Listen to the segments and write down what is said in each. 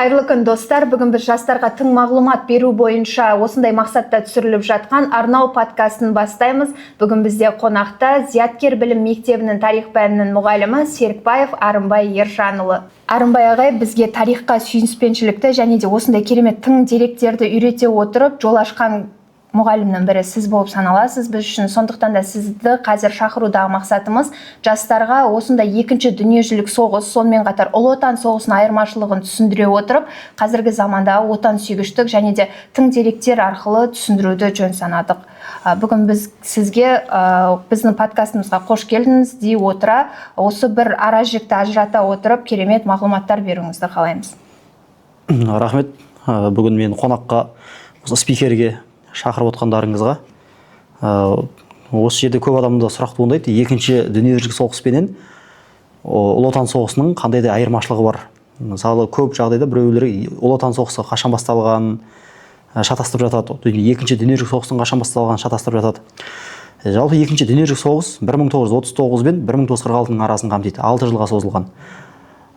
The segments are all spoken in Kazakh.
Қайырлы күн, достар! Бүгін біз жастарға тың мағлұмат беру бойынша осындай мақсатта түсіріліп жатқан арнау подкастын бастаймыз. Бүгін бізде қонақта Зияткер білім мектебінің тарих пәнінің мұғалімі Серікбаев Арынбай Ержанұлы. Арынбай ағай бізге тарихқа сүйіспеншілікті және де осындай керемет тың деректерді үйрете отырып жол ашқан мұғалімнің бірі сіз болып саналасыз біз үшін. Сондықтан да сізді қазір шақырудағы мақсатымыз жастарға осындай Екінші дүниежүзілік соғыс, сонымен қатар Ұлы Отан соғысының айырмашылығын түсіндіре отырып, қазіргі замандағы отансүйгіштік және де тың деректер арқылы түсіндіруді жөн санадық. Бүгін біз сізге біздің подкастымызға қош келдіңіз дей отыра, осы бір ара жікті ажырата отырып, керемет мағлұматтар беруіңізді қалаймыз. Рахмет. Бүгін мен қонаққа, осы спикерге шақырып отқандарыңызға. Осы жерде көп адамда сұрақ туындайды: Екінші дүниежүзілік соғыс пенен Ұлы Отан соғысының қандай да айырмашылығы бар? Мысалы, көп жағдайда біреулер Ұлы Отан соғысы қашан басталған шатастырып жатады, Екінші дүниежүзілік соғыстың қашан басталғанын шатастырып жатады. Жалпы, Екінші дүниежүзілік соғыс 1939 бен 1946-ның арасын қамтиды, 6 жылға созылған.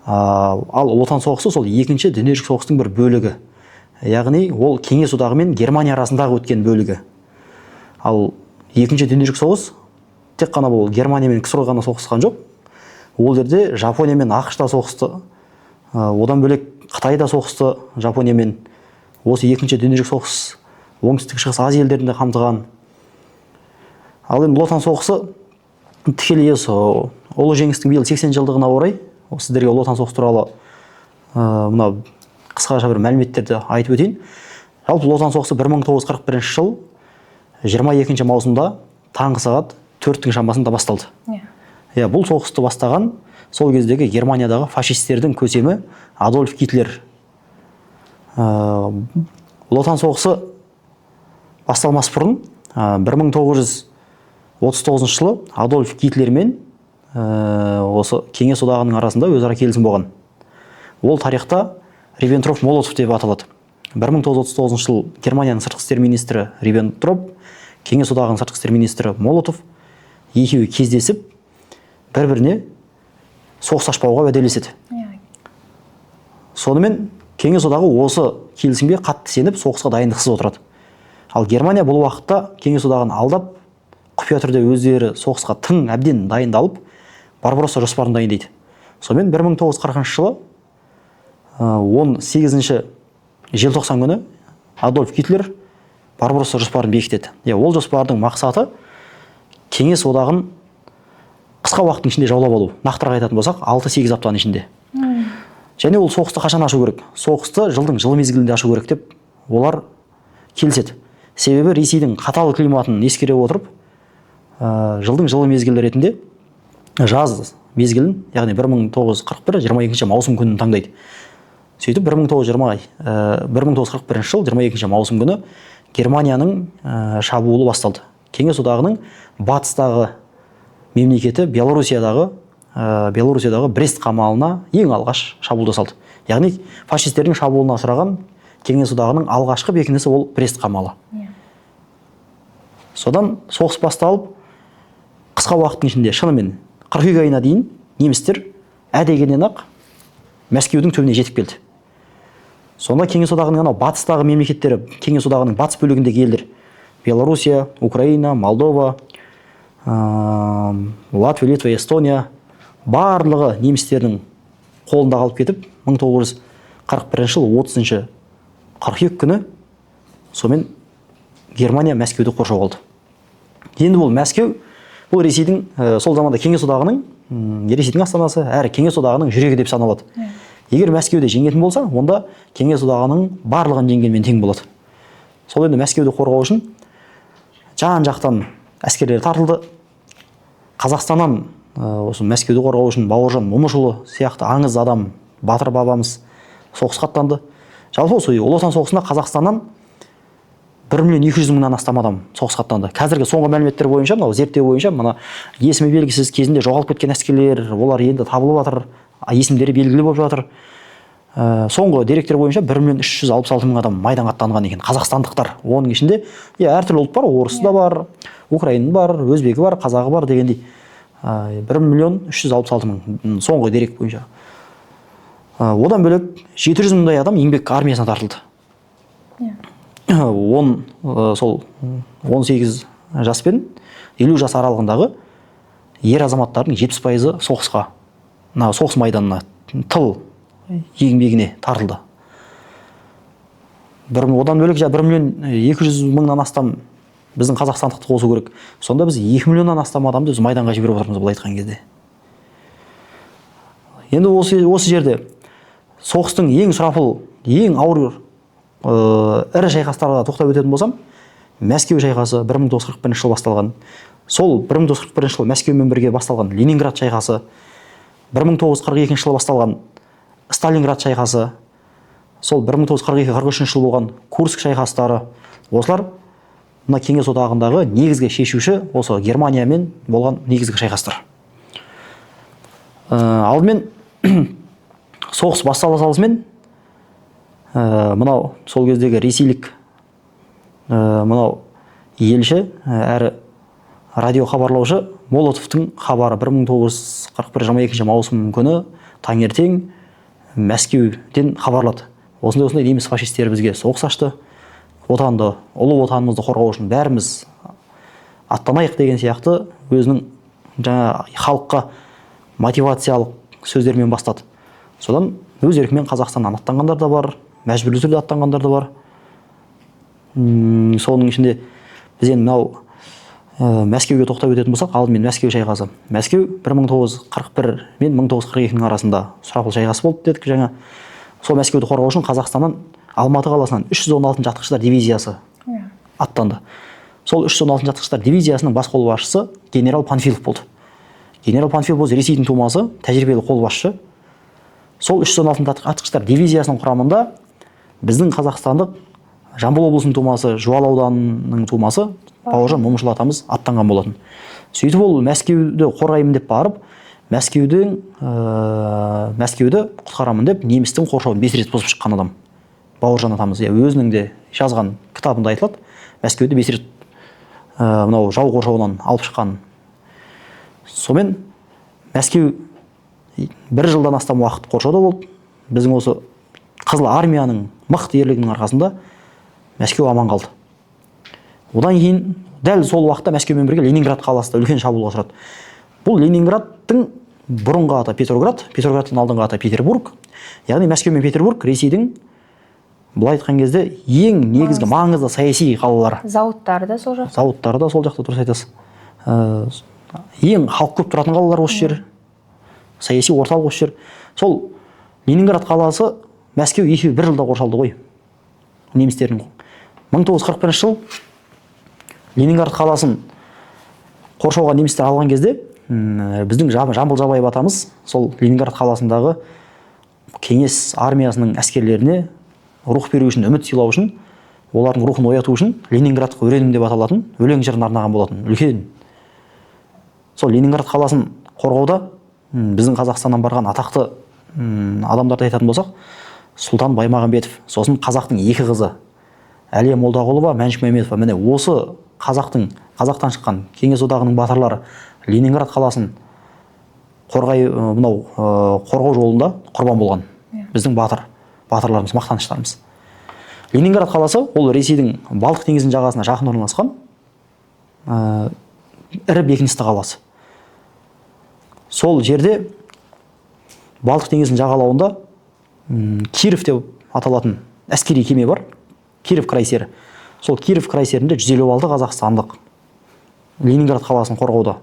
Ал Ұлы Отан соғысы сол Екінші дүниежүзілік соғыстың бір бөлігі, яғни ол Кеңес Одағы мен Германия арасындағы өткен бөлігі. Ал Екінші дүниежүзілік соғыс тек қана бұл Германия мен КСРО ғана соғысқан жоқ, ол жерде Жапония мен АҚШ та соғысты. Одан бөлек Қытай да соғысты Жапониямен. Осы Екінші дүниежүзілік соғыс Оңтүстік Шығыс Азия елдерін де қамтыған. Ал енді Ұлы Отан соғысы тікелей осы Ұлы Жеңістің биыл 80 жылдығына орай сіздерге Ұлы Отан соғысы туралы мына қысқаша бір мәліметтерді айтып өтейін. Жалпы, Ұлы Отан соғысы 1941 жыл 22 маусымда таңғы сағат 4-тің шамасында басталды. Иә, бұл соғысты бастаған сол кездегі Германиядағы фашистердің көсемі Адольф Гитлер. Ұлы Отан соғысы басталмас бұрын 1939 жылы Адольф Гитлер мен осы Кеңес Одағының арасында өзара келісім болған. Ол тарихта Риббентроп Молотов деп аталады. 1939 жыл Германияның сыртқы істер министрі Риббентроп, Кеңес Одағының сыртқы істер министрі Молотов екеуі кездесіп, бір біріне соғыс ашпауға уәделеседі. Сонымен Кеңес Одағы осы келісімге қатты сеніп, соғысқа дайындықсыз отырады. Ал Германия бұл уақытта Кеңес Одағын алдап, құпия түрде өздері соғысқа тың әбден дайындалып, Барбаросса жоспарын дайындайды. Сонымен 1940 жылы 18 желтоқсан күні Адольф Гитлер Барбаросса жоспарын бекітеді. Иә, ол жоспардың мақсаты Кеңес Одағын қысқа уақыттың ішінде жаулап алу, нақтырақ айтатын болсақ, 6-8 аптаның ішінде. Және ол соғысты қашан ашу керек? Соғысты жылдың жылы мезгілінде ашу керек деп олар келіседі. Себебі Ресейдің қатал климатын ескере отырып, жылдың жылы мезгілі ретінде жаз мезгілін, яғни 1941 22 маусым күнін таңдайды. Сөйтіп 1920 1941 жыл 22 маусым күні Германияның шабуылы басталды. Кеңес Одағының батыстағы мемлекеті Белоруссиядағы Брест қамалына ең алғаш шабуыл жасалды. Яғни фашистердің шабуылына ұшыраған Кеңес Одағының алғашқы бекінісі ол Брест қамалы. Содан соғыс басталып, қысқа уақыттың ішінде, шынымен қыркүйек айына дейін немістер ә дегеннен ақ Мәскеудің түбіне жетіп келді. Сонда Кеңес Одағының анау батыстағы мемлекеттері, Кеңес Одағының батыс бөлігіндегі елдер: Белоруссия, Украина, Молдова, Латвия, Литва, Эстония, барлығы немістердің қолында қалып кетіп, 1941 жыл 30 қыркүйек күні сонымен Германия Мәскеуді қоршауға алды. Енді бұл Мәскеу, бұл Ресейдің, сол заманда Кеңес Одағының, Ресейдің астанасы әрі Кеңес Одағының жүрегі деп саналады. Егер Мәскеуді жеңетін болса, онда Кеңес Одағының барлығын жеңгенмен тең болады. Сол енді Мәскеуді қорғау үшін жан жақтан әскерлер тартылды. Қазақстаннан осы Мәскеуді қорғау үшін Бауыржан Момышұлы сияқты аңыз адам, батыр бабамыз соғысқа аттанды. Жалпы, осы Ұлы Отан соғысында Қазақстаннан 1 миллион 200 мыңнан астам адам соғысқа аттанды. Қазіргі соңғы мәліметтер бойынша, мынау зерттеу бойынша, мына есімі белгісіз, кезінде жоғалып кеткен әскерлер, олар енді табылып жатыр, есімдері белгілі болып жатыр. Соңғы деректер бойынша 1 миллион 366 мың адам майданға аттанған екен қазақстандықтар. Оның ішінде, иә, әртүрлі ұлт бар: орысы да бар, украины бар, өзбегі бар, қазағы бар дегендей. 1 миллион 366 мың соңғы дерек бойынша. Одан бөлек 700 мыңдай адам еңбек армиясына тартылды. Сол 18 жас пен 50 жас аралығындағы ер азаматтардың 70%-ы соғысқа, мына соғыс майданына, тыл еңбегіне тартылды. Одан бөлек 1 миллион 200 мыңнан астам біздің қазақстандықты қосу керек. Сонда біз 2 миллионнан астам адамды біз майданға жіберіп отырмыз, былай айтқан кезде. Енді осы жерде соғыстың ең сұрапыл, ең ауыр, ірі шайқастарға тоқтап өтетін болсам, Мәскеу шайқасы 1941 жылы басталған. Сол 1941 жылы Мәскеумен бірге басталған Ленинград шайқасы, 1942 жылы басталған Сталинград шайқасы, сол 1942-43 жылы болған Курск шайқастары, осылар мына Кеңес Одағындағы негізгі шешуші осы Германиямен болған негізгі шайқастар. Алдымен соғыс бастала салысымен, мынау сол кездегі ресейлік, мынау елші, әрі радио хабарлаушы Молотовтың хабары 1941 22 маусым күні таңертең Мәскеуден хабарлады. Осындай осындай неміс фашистері бізге соғыс ашты. Отанды, ұлы отанымызды қорғау үшін бәріміз аттанайық деген сияқты өзінің жаңа халыққа мотивациялық сөздермен бастады. Содан өз еркімен Қазақстаннан аттанғандар да бар, мәжбүрлі түрде аттанғандар да бар. Соның ішінде біз енді мынау Мәскеуге тоқтап өтетін болсақ, алдымен Мәскеу шайқасы. Мәскеу 1941 мен 1942-нің арасында сұрапыл шайқас болды дедік жаңа. Сол Мәскеуді қорғау үшін Қазақстаннан, Алматы қаласынан 316 атқыштар дивизиясы аттанды. Сол 316 атқыштар дивизиясының бас қолбасшысы генерал Панфилов болды. Генерал Панфилов өзі Ресейдің тумасы, тәжірибелі қолбасшы. Сол 316 атқыштар дивизиясының құрамында біздің қазақстандық Жамбыл облысының тумасы, Жуалы ауданының тумасы Бауыржан Момышұлы атамыз аттанған болатын. Сөйтіп ол Мәскеуді қорғаймын деп барып, Мәскеуді құтқарамын деп немістің қоршауын 5 рет бұзып шыққан адам Бауыржан атамыз. Иә, өзінің де жазған кітабында айтылады, Мәскеуді 5 рет мынау жау қоршауынан алып шыққан. Сонымен Мәскеу бір жылдан астам уақыт қоршауда болды. Біздің осы Қызыл армияның мықты ерлігінің арқасында Мәскеу аман қалды. Одан кейін дәл сол уақытта Мәскеумен бірге Ленинград қаласы да үлкен шабуылға ұшырады. Бұл Ленинградтың бұрынғы аты Петроград, Петроградтың алдыңғы аты Петербург. Яғни Мәскеу мен Петербург Ресейдің, былай айтқан кезде, ең негізгі маңызды саяси қалалары. Зауыттары да сол жақта. Зауыттары да сол жақта, дұрыс айтасыз. Ең халық көп тұратын қалалар осы жер. Саяси орталық осы жер. Сол Ленинград қаласы, Мәскеу екеуі бір жылда қоршалды ғой немістердің. 1941 жыл Ленинград қаласын қоршауға немістер алған кезде, біздің Жамбыл Жабаев атамыз сол Ленинград қаласындағы кеңес армиясының әскерлеріне рух беру үшін, үміт сыйлау үшін, олардың рухын ояту үшін «Ленинградқа өренім» деп аталатын өлең жырын арнаған болатын. Үлкен сол Ленинград қаласын қорғауда біздің Қазақстаннан барған атақты адамдарды айтатын болсақ, Сұлтан Баймағамбетов, сосын қазақтың екі қызы Әлия Молдағұлова, Мәншүк Мәметова. Міне, осы қазақтан шыққан Кеңес Одағының батырлары Ленинград қаласын қорғай, мынау қорғау жолында құрбан болған. Біздің батырларымыз, мақтаныштарымыз. Ленинград қаласы ол Ресейдің Балтық теңізінің жағасына жақын орналасқан ірі бекіністі қаласы. Сол жерде Балтық теңізінің жағалауында Киров деп аталатын әскери кеме бар. Киров крейсері. Сол Киров крейсерінде 156 қазақстандық Ленинград қаласын қорғауда,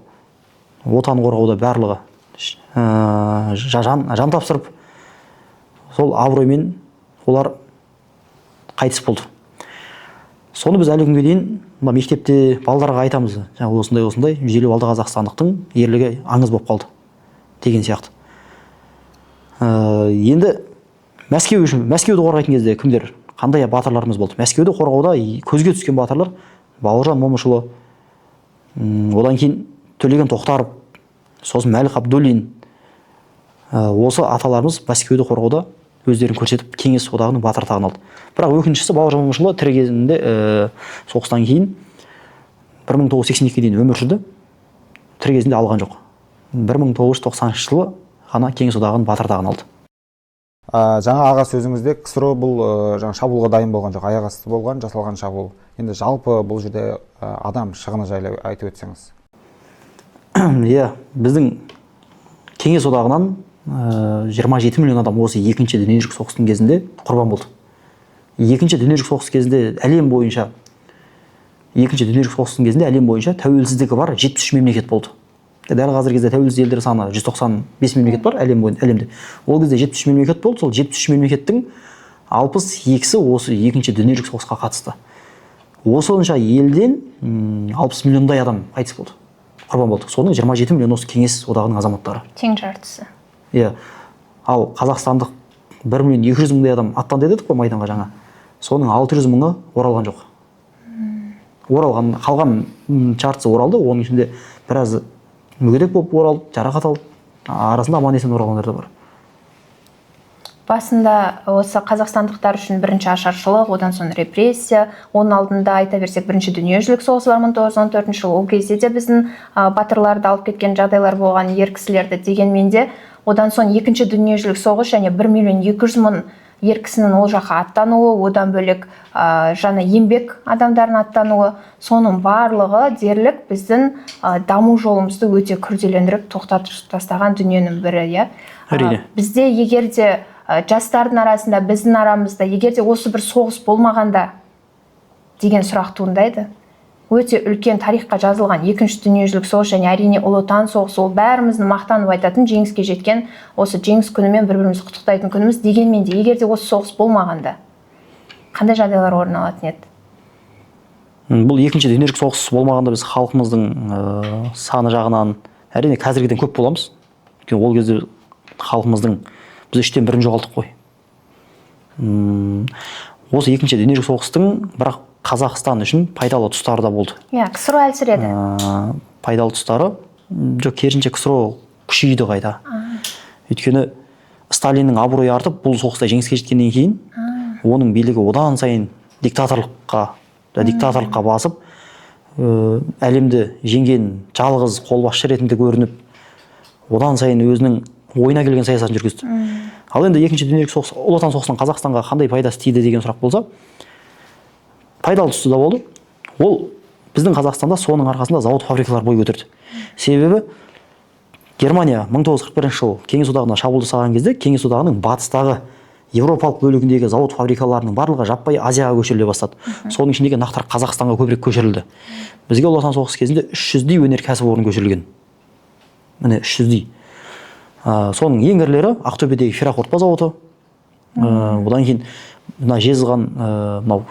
отан қорғауда барлығы жан тапсырып, сол абыроймен олар қайтыс болды. Соны біз әлі күнге дейін мына мектепте балаларға айтамыз. Жаңа осындай осындай 156 қазақстандықтың ерлігі аңыз болып қалды деген сияқты. Енді Мәскеу үшін, Мәскеуді қорғайтын кезде кімдер, қандай батырларымыз болды? Мәскеуді қорғауда көзге түскен батырлар Бауыржан Момышұлы, одан кейін Төлеген Тоқтаров, сосын Мәлік Ғабдуллин. Осы аталарымыз Мәскеуді қорғауда өздерін көрсетіп, Кеңес Одағының батыр атағын алды. Бірақ өкініштісі, Бауыржан Момышұлы тірі кезінде, соғыстан кейін 1982-ге дейін өмір сүрді, тірі кезінде алған жоқ. 1990 жылы ғана Кеңес Одағының батыр атағын алды. Жаңа аға сөзіңізде КСРО бұл жаңа шабуылға дайын болған жоқ, аяқ асты болған, жасалған шабуыл. Енді жалпы бұл жерде адам шығыны жайлы айтып өтсеңіз. Иә, біздің Кеңес Одағынан 27 миллион адам осы екінші дүниежүзілік соғыстың кезінде құрбан болды. Екінші дүниежүзілік соғыс кезінде әлем бойынша, екінші дүниежүзілік соғыстың кезінде әлем бойынша тәуелсіздігі бар 73 мемлекет болды. Дәл қазіргі кезде тәуелсіз елдер саны 195 мемлекет бар әлем бойынша, әлемде. Ол кезде 73 мемлекет болды. Сол 73 мемлекеттің 62-сі осы екінші дүниежүзілік соғысқа қатысты. Осынша елден 60 миллиондай адам қайтыс болды, құрбан болды. Соның 27 миллион осы Кеңес Одағының азаматтары. Тең жартысы. Иә. Ал қазақстандық 1 миллион 200 мыңдай адам аттанды дедік қой майданға жаңа. Соның 600 мыңы оралған жоқ. Оралған, қалған жартысы оралды. Оның ішінде біраз мүгедек болып оралды, жарақат алды. Арасында аман есен оралғандар да бар. Басында осы қазақстандықтар үшін бірінші ашаршылық, одан соң репрессия, оның алдында айта берсек бірінші дүниежүзілік соғысы бар 1914 жылы. Ол кезде де біздің батырларды алып кеткен жағдайлар болған, ер кісілерді. Дегенмен де одан соң екінші дүниежүзілік соғыс және 1 миллион 200 мың ер кісінің ол жаққа аттануы, одан бөлек жаңа еңбек адамдарының аттануы, соның барлығы дерлік біздің даму жолымызды өте күрделендіріп тоқтатып тастаған дүниенің бірі, иә. Әрине. Бізде егер де жастардың арасында, біздің арамызда егер де осы бір соғыс болмағанда деген сұрақ туындайды. Өте үлкен тарихқа жазылған екінші дүниежүзілік соғыс және әрине Ұлы Отан соғысы, ол бәріміздің мақтанып айтатын жеңіске жеткен осы жеңіс күнімен бір-бірімізді құттықтайтын күніміз. Дегенмен де егер де осы соғыс болмағанда қандай жағдайлар орын алатын еді? Бұл екінші дүниежүзілік соғыс болмағанда біз халқымыздың саны жағынан әрине қазіргіден көп боламыз. Өйткені ол кезде халқымыздың біз 1/3-ін жоғалттық қой. Осы екінші дүниежүзілік соғыстың бірақ Қазақстан үшін пайдалы тұстары да болды. Иә, КСРО әлсіреді. Пайдалы тұстары, жоқ, керісінше КСРО күшейді қайта. Өйткені Сталиннің абыройы артып, бұл соғыста жеңіске жеткеннен кейін оның билігі одан сайын диктаторлыққа басып, әлемді жеңген жалғыз қолбасшы ретінде көрініп, одан сайын өзінің ойына келген саясатын жүргізді. Ал енді екінші дүниежүзілік соғыс, Ұлы Отан соғысының Қазақстанға қандай пайдасы тиді деген сұрақ болса, пайдалы тұсы да болды. Ол біздің Қазақстанда соның арқасында зауыт фабрикалар бой көтерді. Себебі Германия 1941 жылы Кеңес Одағына шабуыл жасаған кезде Кеңес Одағының батыстағы еуропалық бөлігіндегі зауыт фабрикаларының барлығы жаппай Азияға көшіріле бастады. Соның ішіндегі нақтырақ Қазақстанға көбірек көшірілді. Бізге Ұлы Отан соғысы кезінде 300-дей өнеркәсіп орны көшірілген. Міне 300-дей. Соның ең ірілері Ақтөбедегі ферроқорытпа зауыты. Одан кейін мына Жезқазған, мынау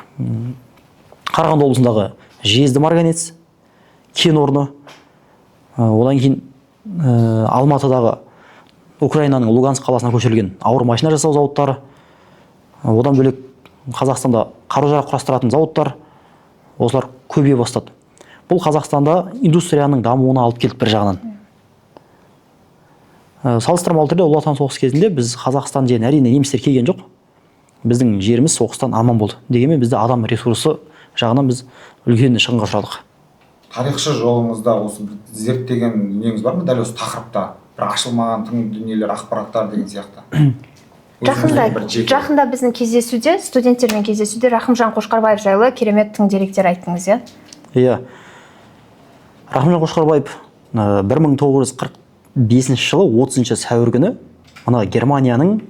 Қарағанды облысындағы Жезді марганец кен орны. Одан кейін Алматыдағы Украинаның Луганск қаласына көшірілген ауыр машина жасау зауыттары. Одан бөлек Қазақстанда қару-жарақ құрастыратын зауыттар, осылар көбейе бастады. Бұл Қазақстанда индустрияның дамуына алып келді бір жағынан. Салыстырмалы түрде Ұлы Отан соғысы кезінде біз Қазақстан жеріне әрине немістер келген жоқ. Біздің жеріміз соғыстан аман болды. Дегенмен бізде адам ресурсы жағынан біз үлкен шығынға ұшырадық. Тарихшы жолыңызда осы бір зерттеген дүниеңіз бар ма? Дәл осы тақырыпта бір ашылмаған тың дүниелер, ақпараттар деген сияқты. Жақында біздің кездесуде, студенттермен кездесуде Рахымжан Қошқарбаев жайлы керемет тың деректер айттыңыз, иә? Иә. Рахымжан Қошқарбаев 1945 жылы 30 сәуір күні мына Германияның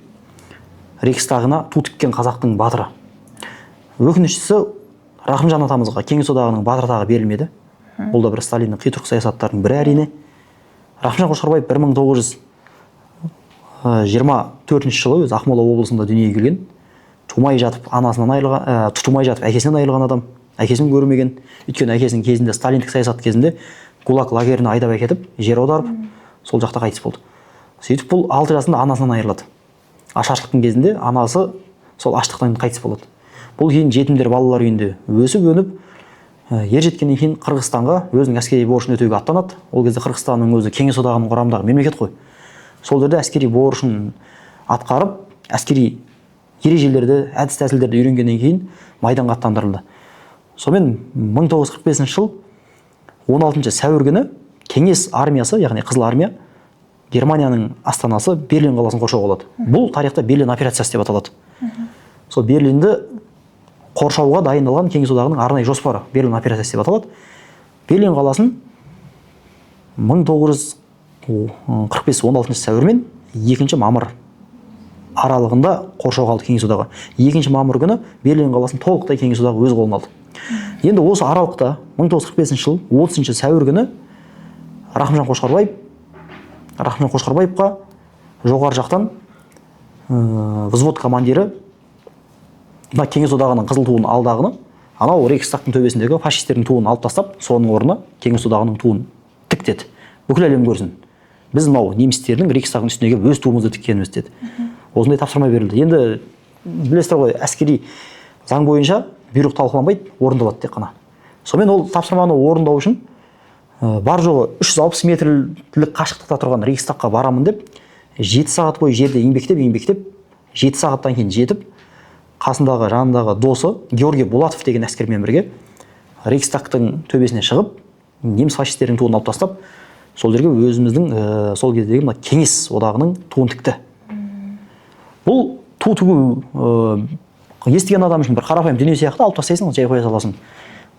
Рейхстагына ту тіккен қазақтың батыры. Өкініштісі, Рахымжан атамызға Кеңес Одағының батыр атағы берілмеді. Бұл да бір Сталиннің қитұрқы саясаттарының бірі әрине. Рахымжан Қошқарбаев 1924 жылы өзі Ақмола облысында дүниеге келген. Тумай жатып анасынан айырылған, тумай жатып әкесінен айырылған адам. Әкесін көрмеген. Өйткені әкесінің кезінде сталиндік саясат кезінде ГУЛАГ лагеріне айдап әкетіп, жер аударып, сол жақта қайтыс болды. Сөйтіп бұл 6 жасында анасынан айырылады. Ашаршылықтың кезінде анасы сол аштықтан қайтыс болады. Бұл кейін жетімдер балалар үйінде өсіп өніп, ер жеткеннен кейін Қырғызстанға өзінің әскери борышын өтеуге аттанады. Ол кезде Қырғызстанның өзі Кеңес Одағының құрамындағы мемлекет қой. Сол жерде әскери борышын атқарып, әскери ережелерді, әдіс-тәсілдерді үйренгеннен кейін майданға аттандырылды. Сонымен 1945 жыл 16 сәуір күні Кеңес армиясы, яғни Қызыл армия Германияның астанасы Берлин қаласын қоршауға алады. Бұл тарихта Берлин операциясы деп аталады. Сол Берлинді қоршауға дайындалған Кеңес Одағының арнайы жоспары Берлин операциясы деп аталады. Берлин қаласын 1945 16 сәуір мен 2 мамыр аралығында қоршауға алды Кеңес Одағы. 2 мамыр күні Берлин қаласын толықтай Кеңес Одағы өз қолына алды. Енді осы аралықта 1945 жыл 30 сәуір күні Рахымжан Қошқарбаевқа жоғары жақтан взвод командирі мына Кеңес Одағының қызыл туын алдағыны, анау Рейхстагтың төбесіндегі фашистердің туын алып тастап, соның орнына Кеңес Одағының туын тік деді. Бүкіл әлем көрсін. Біз мынау немістердің Рейхстагтың үстіне келіп өз туымызды тіккеніміз деді. Осындай тапсырма берілді. Енді білесіздер ғой, әскери заң бойынша бұйрық талқыланбайды, орындалады тек қана. Сонымен ол тапсырманы орындау үшін бар жоғы 360 метрлік қашықтықта тұрған Рейхстагқа барамын деп 7 сағат бойы жерде еңбектеп 7 сағаттан кейін жетіп, қасындағы жанындағы досы Георгий Булатов деген әскермен бірге Рейхстагтың төбесіне шығып, неміс фашистерінің туын алып тастап, сол жерге өзіміздің сол кездегі мына Кеңес Одағының туын тікті. Бұл ту тігу естіген адам үшін бір қарапайым дүние сияқты, алып тастайсың, жай қоя саласың.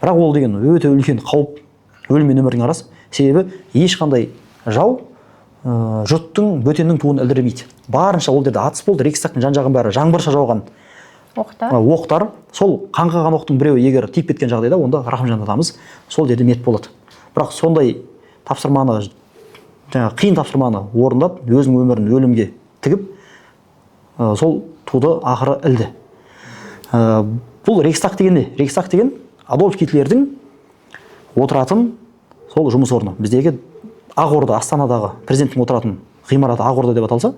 Бірақ ол деген өте үлкен қауіп, өлім мен өмірдің арасы. Себебі ешқандай жау жұрттың, бөтеннің туын ілдірмейді. Барынша ол жерде атыс болды, Рейхстагтың жан жағын бәрі жаңбырша жауған оқтар. Оқтар, сол қаңғыған оқтың біреуі егер тиіп кеткен жағдайда, онда Рахымжан атамыз сол жерде мерт болады. Бірақ сондай тапсырманы, жаңағы қиын тапсырманы орындап, өзінің өмірін өлімге тігіп, сол туды ақыры ілді. Бұл Рейхстаг деген не? Рейхстаг деген Адольф Гитлердің отыратын сол жұмыс орны. Біздегі Ақорда, Астанадағы президенттің отыратын ғимараты Ақорда деп аталса,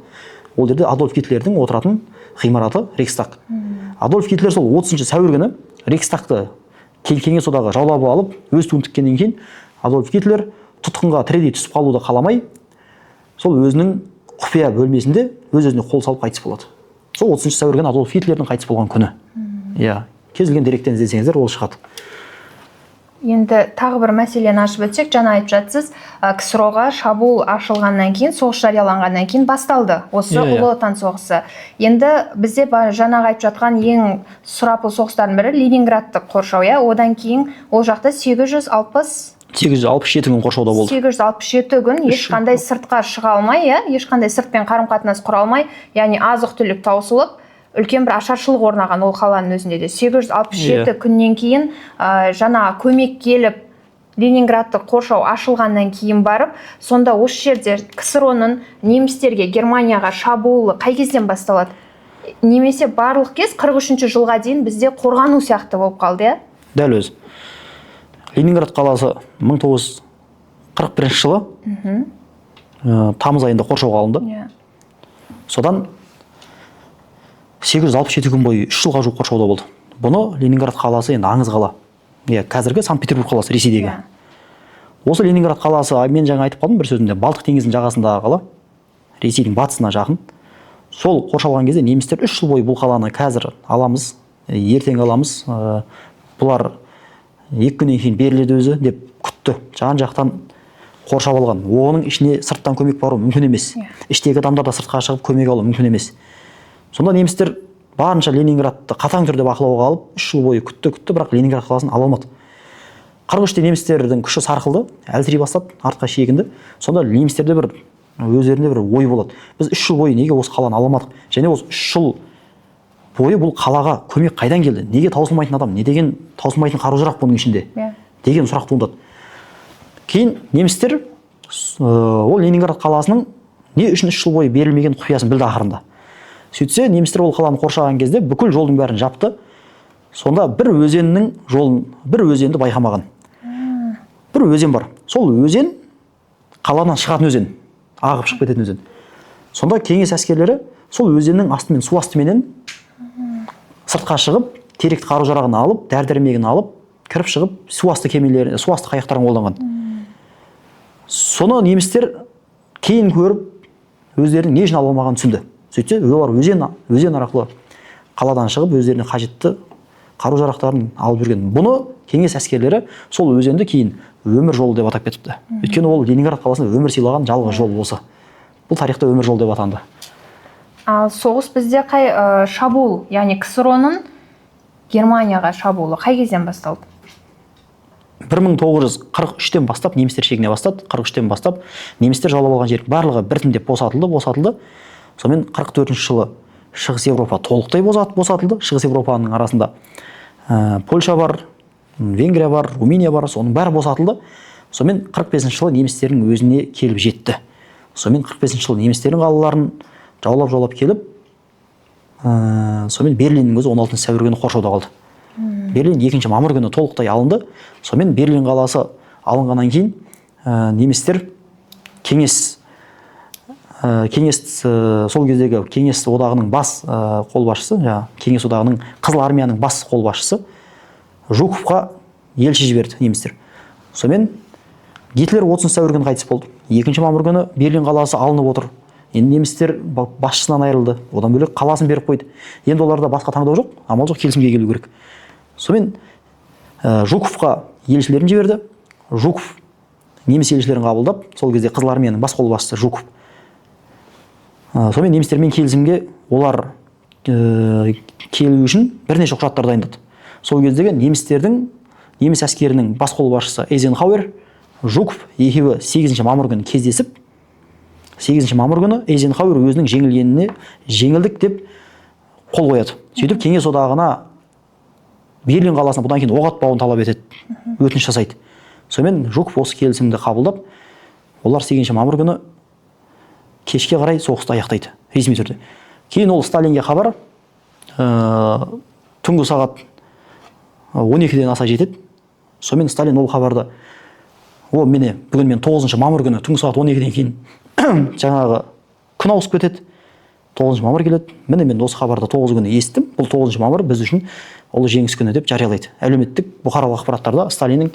ол жерде Адольф Гитлердің отыратын ғимараты Рейхстаг. Адольф Гитлер сол 30 сәуір күні Рейхстагты Кеңес Одағы жаулап алып, өз туын тіккеннен кейін Адольф Гитлер тұтқынға тірідей түсіп қалуды қаламай, сол өзінің құпия бөлмесінде өз-өзіне қол салып қайтыс болады. Сол 30 сәуір күні Адольф Гитлердің қайтыс болған күні. Иә, кез келген деректен іздесеңіздер ол шығады. Енді тағы бір мәселені ашып өтсек, жаңа айтып жатсыз, КСРО-ға шабуыл ашылғаннан кейін, соғыс жарияланғаннан кейін басталды осы Иә, иә. Ұлы Отан соғысы. Енді бізде жаңағы айтып жатқан ең сұрапыл соғыстардың бірі Ленинградты қоршау, иә? Одан кейін ол жақта 860 867 күн қоршауда болды. 867 күн ешқандай сыртқа шыға алмай, иә, ешқандай сыртпен қарым-қатынас құра алмай, яғни азық-түлік таусылып, үлкен бір ашаршылық орнаған ол қаланың өзінде де. 867 күннен кейін жаңа көмек келіп, Ленинградты қоршау ашылғаннан кейін барып, сонда осы жерде КСРО-ның немістерге, Германияға шабуылы қай кезден басталады? Немесе барлық кез 43 жылға дейін бізде қорғану сияқты болып қалды, иә? Дәл өзі. Ленинград қаласы 1941 жылы тамыз айында қоршауға алынды. Содан 867 күн бойы, 3 жылға жуық қоршауда болды. Бұны Ленинград қаласы енді аңыз қала. Иә, қазіргі Санкт-Петербург қаласы Ресейдегі. Осы Ленинград қаласы, мен жаңа айтып қалдым бір сөзімде, Балтық теңізінің жағасындағы қала, Ресейдің батысына жақын. Сол қоршалған кезде немістер 3 жыл бойы бұл қаланы қазір аламыз, ертең аламыз, бұлар 2 күннен кейін беріледі өзі деп күтті. Жан жақтан қоршап алған. Оның ішіне сырттан көмек бару мүмкін емес. Іштегі адамдар да сыртқа шығып көмек алу мүмкін емес. Сонда немістер барынша Ленинградты қатаң түрде бақылауға алып, 3 жыл бойы күтті, күтті, бірақ Ленинград қаласын ала алмады. 43-те немістердің күші сарқылды, әлсірей бастады, артқа шегінді. Сонда немістерде бір өздерінде бір ой болады. Біз 3 жыл бойы неге осы қаланы ала алмадық? Және осы 3 жыл бойы бұл қалаға көмек қайдан келді? Неге таусылмайтын адам, не деген таусылмайтын қару-жарақ бұның ішінде? Деген сұрақ туындады. Кейін немістер ол Ленинград қаласының не үшін 3 жыл бойы берілмеген құпиясын білді ақырында. Сөйтсе, немістер ол қаланы қоршаған кезде бүкіл жолдың бәрін жапты. Сонда бір өзеннің жолын, бір өзенді байқамаған. Бір өзен бар. Сол өзен қаладан шығатын өзен, ағып шығып кететін өзен. Сонда кеңес әскерлері сол өзеннің астымен, су астыменен сыртқа шығып, керекті қару-жарағын алып, дәрі-дәрмегін алып, кіріп шығып, су асты кемелері, су асты қайықтарын қолданған. Соны немістер кейін көріп, өздерінің не үшін ала алмағанын түсінді. Сөйтсе, олар өзен арқылы қаладан шығып, өздеріне қажетті қару-жарақтарын алып жүрген. Бұны кеңес әскерлері сол өзенді кейін өмір жолы деп атап кетіпті. Өйткені ол Ленинград қаласына өмір сыйлаған жалғыз жол осы. Бұл тарихта өмір жолы деп атанды. Ал соғыс бізде қай шабуыл, яғни КСРО-ның Германияға шабуылы қай кезден басталды? 1943-тен бастап немістер шегіне бастады. 43-тен бастап немістер жаулап алған жер барлығы біртіндеп босатылды. Сонымен 44 жылы Шығыс Еуропа толықтай босатылды. Шығыс Еуропаның арасында Польша бар, Венгрия бар, Румыния бар, соның бәрі босатылды. Сонымен 45 жылы немістердің өзіне келіп жетті. Сонымен 45 жылы немістердің қалаларын жаулап-жаулап келіп, сонымен Берлиннің өзі 16 сәуір күні қоршауда қалды. Берлин 2 мамыр күні толықтай алынды. Сонымен Берлин қаласы алынғаннан кейін немістер кеңес сол кездегі Кеңес одағының бас қолбасшысы, жаңағы Кеңес одағының Қызыл армияның бас қолбасшысы Жуковқа елші жіберді немістер. Сонымен Гитлер 30 сәуір күні қайтыс болды. 2 мамыр күні Берлин қаласы алынып отыр. Енді немістер басшысынан айырылды. Одан бөлек қаласын беріп қойды. Енді оларда басқа таңдау жоқ, амал жоқ, келісімге келу керек. Сонымен Жуковқа елшілерін жіберді. Жуков неміс елшілерін қабылдап, сол кезде Қызыл армияның бас қолбасшысы Жуков. Сонымен немістермен келісімге олар келу үшін бірнеше құжаттар дайындады. Сол кездегі неміс әскерінің бас қолбасшысы Эйзенхауэр, Жуков екеуі 8 мамыр күні кездесіп, 8 мамыр күні Эйзенхауэр өзінің жеңілгеніне жеңілдік деп қол қояды. Сөйтіп Кеңес одағына Берлин қаласына бұдан кейін оқ атпауын талап етеді, өтініш жасайды. Сонымен Жуков осы келісімді қабылдап, олар 8 мамыр күні кешке қарай соғысты аяқтайды ресми түрде. Кейін ол Сталинге хабар түнгі сағат 12-ден аса жетеді. Сонымен Сталин ол хабарды, о міне бүгін мен 9 мамыр күні түнгі сағат 12-ден кейін жаңағы күн ауысып кетеді, 9 мамыр келеді, міне мен осы хабарды 9 күні естідім, бұл 9 мамыр біз үшін ұлы жеңіс күні деп жариялайды. Әлеуметтік бұқаралық ақпараттарда Сталиннің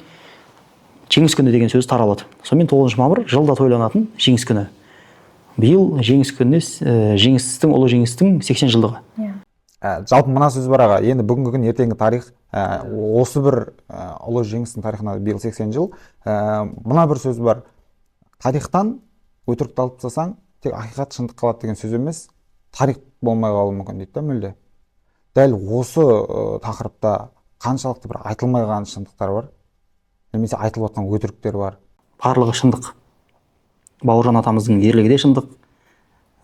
жеңіс күні деген сөз таралады. Сонымен 9 мамыр жылда тойланатын жеңіс күні. Биыл жеңіс күніне жеңістің, ұлы жеңістің 80 жылдығы. Жалпы мына сөз бар аға, енді бүгінгі күн ертеңгі тарих, осы бір ұлы жеңістің тарихына биыл 80 жыл. Мына бір сөз бар, тарихтан өтірікті алып тастасаң, тек ақиқат шындық қалады деген сөз емес, тарих болмай қалуы мүмкін дейді да мүлде. Дәл осы тақырыпта қаншалықты бір айтылмай қалған шындықтар бар, немесе айтылып жатқан өтіріктер бар? Барлығы шындық. Бауыржан атамыздың ерлігі де шындық.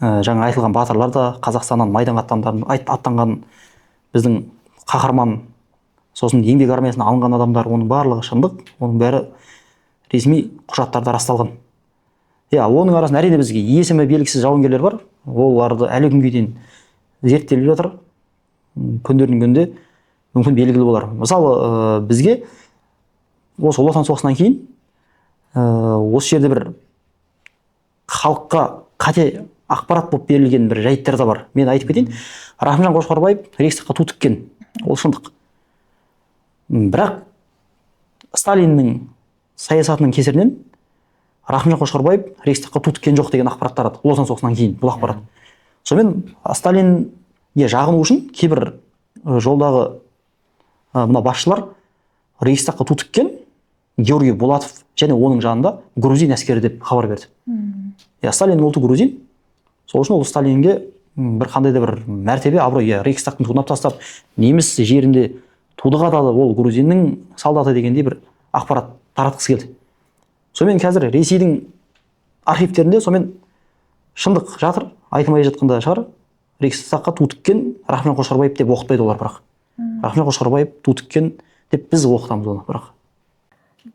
Жаңа айтылған батырлар да, Қазақстаннан майданға аттанған біздің қаһарман, сосын еңбек армиясына алынған адамдар, оның барлығы шындық, оның бәрі ресми құжаттарда расталған. Иә, оның арасында әрине бізге есімі белгісіз жауынгерлер бар, оларды әлі күнге дейін зерттеліп жатыр. Күндердің күнінде мүмкін белгілі болар. Мысалы, бізге осы Ұлы Отан соғысынан кейін осы жерде бір халыққа қате ақпарат болып берілген бір жайттар да бар. Мен айтып кетейін, Рахымжан Қошқарбаев Рейхстагқа ту тіккен, ол шындық. Бірақ Сталиннің саясатының кесірінен Рахымжан Қошқарбаев Рейхстагқа ту тіккен жоқ деген ақпарат тарады Ұлы Отан соғысынан кейін бұл ақпарат. Сонымен Сталинге жағыну үшін кейбір жолдағы мына басшылар Рейхстагқа ту тіккен Георгий Булатов және оның жанында грузин әскері деп хабар берді. Иә, Сталиннің ұлты грузин, сол үшін ол Сталинге бір қандай да бір мәртебе, абырой, иә, Рейхстагтың туын алып тастап, неміс жерінде туды қадады, ол грузиннің солдаты дегендей бір ақпарат таратқысы келді. Сонымен қазір Ресейдің архивтерінде сонымен шындық жатыр, айтылмай жатқанда шығар, Рейхстагқа ту тіккен Рахымжан Қошқарбаев деп оқытпайды олар, бірақ Рахымжан Қошқарбаев ту тіккен деп біз оқытамыз оны бірақ.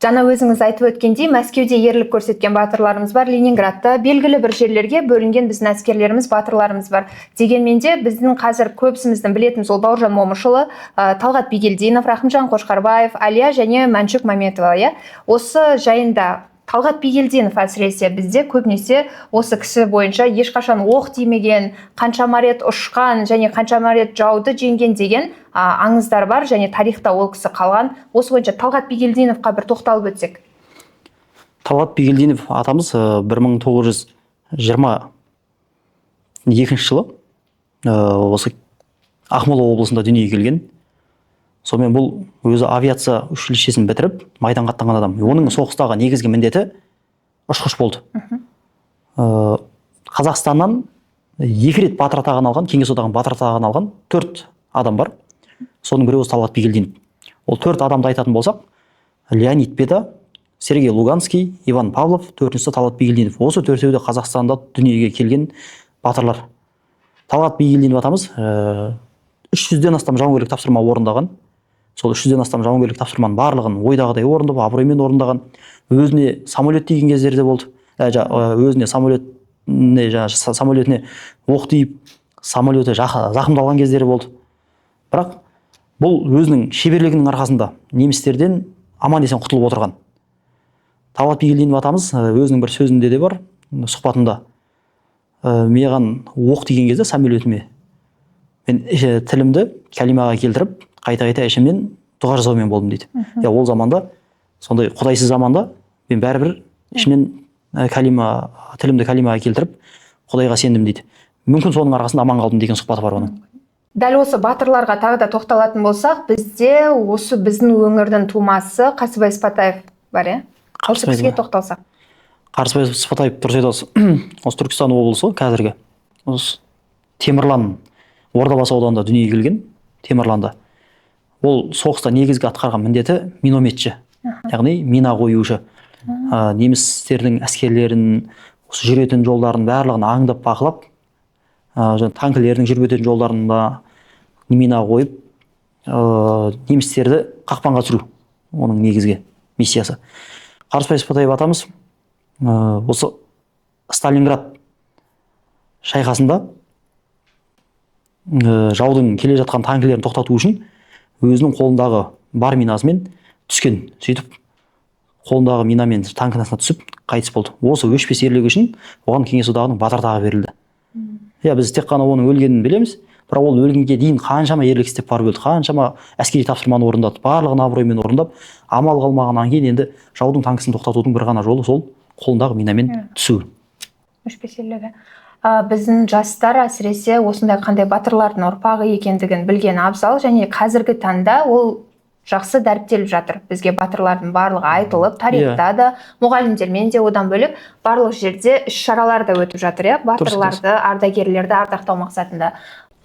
Жаңа өзіңіз айтып өткендей, Мәскеуде ерлік көрсеткен батырларымыз бар, Ленинградта белгілі бір жерлерге бөлінген біздің әскерлеріміз, батырларымыз бар. Дегенмен де біздің қазір көбісіміздің білетініміз ол Бауыржан Момышұлы, Талғат Бигелдинов, Рахымжан Қошқарбаев, Әлия және Мәншүк Мәметова, иә. Осы жайында Талғат Бигелдинов әсіресе бізде көбінесе осы кісі бойынша ешқашан оқ тимеген, қаншама рет ұшқан және қаншама рет жауды жеңген деген аңыздар бар және тарихта ол кісі қалған. Осы бойынша Талғат Бигелдиновқа бір тоқталып өтсек. Талғат Бигелдинов атамыз 1922 жылы осы Ақмола облысында дүниеге келген. Сонымен бұл өзі авиация училищесін бітіріп, майданға аттанған адам. Оның соғыстағы негізгі міндеті ұшқыш болды. Қазақстаннан 2 рет батыр атағын алған, Кеңес Одағының батыр атағын алған 4 адам бар. Соның біреуі Талғат Бигелдинов. Ол 4 адамды айтатын болсақ, Леонид Беда, Сергей Луганский, Иван Павлов, төртіншісі Талғат Бигелдинов. Осы төртеуі де Қазақстанда дүниеге келген батырлар. Талғат Бигелдинов атамыз 300-ден астам жауынгерлік тапсырма орындаған. Сол 300-ден астам жауынгерлік тапсырманың барлығын ойдағыдай орындап, абыроймен орындаған. Өзіне самолет тиген кездері де болды. Өзіне самолетіне оқ тиіп, самолеті зақымдалған кездері болды. Бірақ бұл өзінің шеберлігінің арқасында немістерден аман есен құтылып отырған. Талғат Бигелдинов атамыз өзінің бір сөзінде де бар, сұхбатында. Маған оқ тиген кезде самолетіме мен тілімді кәлимаға келтіріп, қайта-қайта ішімнен дұға жасаумен болдым дейді. Ол заманда, сондай құдайсыз заманда мен бәрібір ішімнен тілімді кәлимаға келтіріп, құдайға сендім дейді. Мүмкін соның арқасында аман қалдым деген сұхбаты бар оның. Дәл осы батырларға тағы да тоқталатын болсақ, бізде осы біздің өңірдің тумасы Қарсыбай Сыпатаев бар, иә? Осы Қарсыбай кісіге ба? тоқталсақ. Қарсыбай Сыпатаев дұрыс айтасыз. Осы Түркістан облысы қазіргі. Осы Темірлан Ордабасы ауданында дүниеге келген, Темірланда. Ол соғыста негізгі атқарған міндеті минометші, яғни мина қоюшы. Немістердің әскерлерін, осы жүретін жолдарын барлығын аңдап бақылап, жаңа танкілердің жүріп өтетін жолдарында мина қойып, немістерді қақпанға түсіру оның негізгі миссиясы. Қарсыбай Сыпатаев атамыз, осы Сталинград шайқасында, жаудың келе жатқан танкілерін тоқтату үшін өзінің қолындағы бар минасымен түскен. Сөйтіп қолындағы минамен танкінің астына түсіп қайтыс болды. Осы өшпес ерлігі үшін оған Кеңес Одағының батыр атағы берілді. Біз тек қана оның өлгенін білеміз, бірақ ол өлгенге дейін қаншама ерлік істеп барып өлді, қаншама әскери тапсырманы орындады, барлығын абыроймен орындап, амал қалмағаннан кейін енді жаудың танкісін тоқтатудың бір ғана жолы сол қолындағы минамен түсу. Өшпес ерлігі. Біздің жастар әсіресе осындай қандай батырлардың ұрпағы екендігін білген абзал, және қазіргі таңда ол жақсы дәріптеліп жатыр. Бізге батырлардың барлығы айтылып, тарихта да, мұғалімдермен де, одан бөлек барлық жерде іс-шаралар да өтіп жатыр, иә? Батырларды, ардагерлерді ардақтау мақсатында.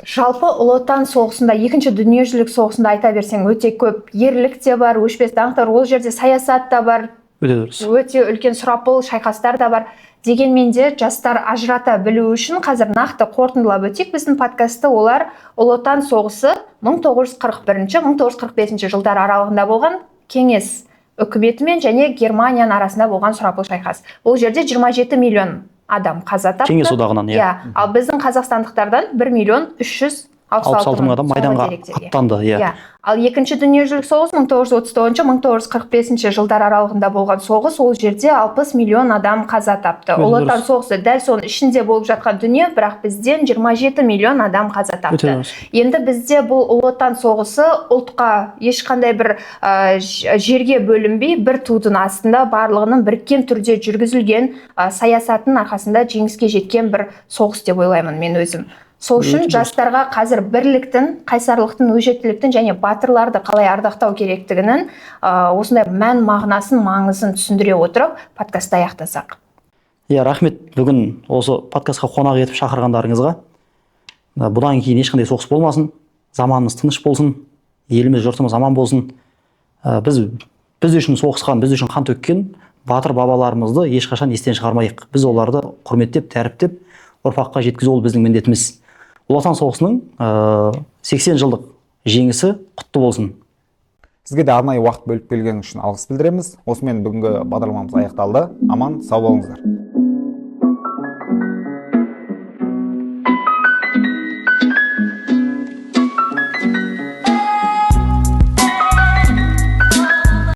Жалпы Ұлы Отан соғысында, екінші дүниежүзілік соғысында айта берсең өте көп ерлік те бар, өшпес даңқ та бар, ол жерде саясат та бар, Өте дұрыс. өте үлкен сұрапыл шайқастар да бар. Дегенмен де жастар ажырата білу үшін қазір нақты қорытындылап өтейік біздің подкастты. Олар Ұлы Отан соғысы мың тоғыз жүз қырық бірінші, мың тоғыз жүз қырық бесінші жылдар аралығында болған Кеңес үкіметі мен және Германияның арасында болған сұрапыл шайқас. Ол жерде 27 миллион адам қаза тапты. Кеңес Одағынан, иә. Иә. Ал біздің қазақстандықтардан бір миллион үш жүз алпыс алпыс алты мың адам соңғы майданға деректерге. аттанды, иә. Иә. Ал екінші дүниежүзілік соғыс мың тоғыз жүз отыз тоғызыншы, мың тоғыз жүз қырық бесінші жылдар аралығында болған соғыс, ол жерде 60 миллион адам қаза тапты. Өте Ұлы Отан дұрыс. соғысы дәл соның ішінде болып жатқан дүние, бірақ бізден 27 миллион адам қаза тапты. Өте дұрыс. Енді бізде бұл Ұлы Отан соғысы ұлтқа ешқандай бір жерге бөлінбей, бір тудың астында барлығының біріккен түрде жүргізілген саясаттың арқасында жеңіске жеткен бір соғыс деп ойлаймын мен өзім. Сол үшін Өте дұрыс. жастарға қазір бірліктің, қайсарлықтың, өжеттіліктің және батырларды қалай ардақтау керектігінің осындай мән мағынасын, маңызын түсіндіре отырып подкастты аяқтасақ. Иә, рахмет бүгін осы подкастқа қонақ етіп шақырғандарыңызға. Бұдан кейін ешқандай соғыс болмасын, заманымыз тыныш болсын, еліміз, жұртымыз аман болсын. Біз үшін соғысқан, біз үшін қан төккен батыр бабаларымызды ешқашан естен шығармайық. Біз оларды құрметтеп, дәріптеп, ұрпаққа жеткізу ол біздің міндетіміз. Ұлы Отан соғысының 80 жылдық жеңісі құтты болсын. Сізге де арнайы уақыт бөліп келгеніңіз үшін алғыс білдіреміз. Осымен бүгінгі бағдарламамыз аяқталды. Аман, сау болыңыздар.